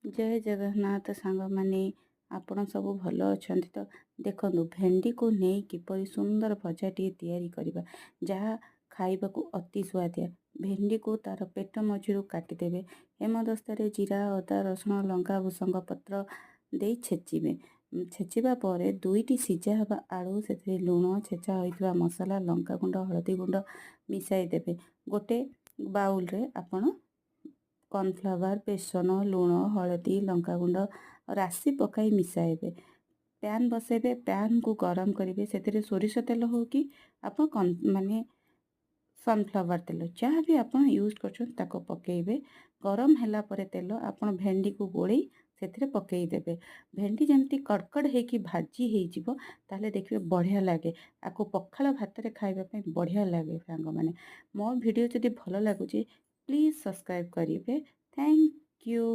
ଜୟ ଜଗନ୍ନାଥ ସାଙ୍ଗମାନେ, ଆପଣ ସବୁ ଭଲ ଅଛନ୍ତି ତ? ଦେଖନ୍ତୁ, ଭେଣ୍ଡିକୁ ନେଇ କିପରି ସୁନ୍ଦର ଭଜାଟିଏ ତିଆରି କରିବା, ଯାହା ଖାଇବାକୁ ଅତି ସୁଆଦିଆ। ଭେଣ୍ଡିକୁ ତାର ପେଟ ମଝିରୁ କାଟିଦେବେ। ହେମଦସ୍ତାରେ ଜିରା, ଅଦା, ରସୁଣ, ଲଙ୍କା, ଭୃସଙ୍ଗ ପତ୍ର ଦେଇ ଛେଚିବେ। ଛେଚିବା ପରେ ଦୁଇଟି ସିଝା ହେବା ଆଳୁ, ସେଥିରେ ଲୁଣ, ଛେଚା ହୋଇଥିବା ମସଲା, ଲଙ୍କାଗୁଣ୍ଡ, ହଳଦୀ ଗୁଣ୍ଡ ମିଶାଇ ଦେବେ। ଗୋଟେ ବାଉଲରେ ଆପଣ କର୍ଣ୍ଣଫ୍ଲାୱାର, ବେସନ, ଲୁଣ, ହଳଦୀ, ଲଙ୍କାଗୁଣ୍ଡ, ରାଶି ପକାଇ ମିଶାଇବେ। ପ୍ୟାନ୍ ବସାଇବେ, ପ୍ୟାନ୍କୁ ଗରମ କରିବେ। ସେଥିରେ ସୋରିଷ ତେଲ ହେଉ କି ଆପଣ ମାନେ ସନଫ୍ଲାୱାର ତେଲ, ଯାହା ବି ଆପଣ ୟୁଜ୍ କରୁଛନ୍ତି, ତାକୁ ପକାଇବେ। ଗରମ ହେଲା ପରେ ତେଲ, ଆପଣ ଭେଣ୍ଡିକୁ ଗୋଳେଇ ସେଥିରେ ପକାଇଦେବେ। ଭେଣ୍ଡି ଯେମିତି କଡ଼କଡ଼ ହେଇକି ଭାଜି ହେଇଯିବ, ତାହେଲେ ଦେଖିବେ ବଢ଼ିଆ ଲାଗେ। ଆକୁ ପଖାଳ ଭାତରେ ଖାଇବା ପାଇଁ ବଢ଼ିଆ ଲାଗେ। ସାଙ୍ଗମାନେ, ମୋ ଭିଡ଼ିଓ ଯଦି ଭଲ ଲାଗୁଛି, ପ୍ଲିଜ୍ ସବସ୍କ୍ରାଇବ୍ କରିବେ। Thank you.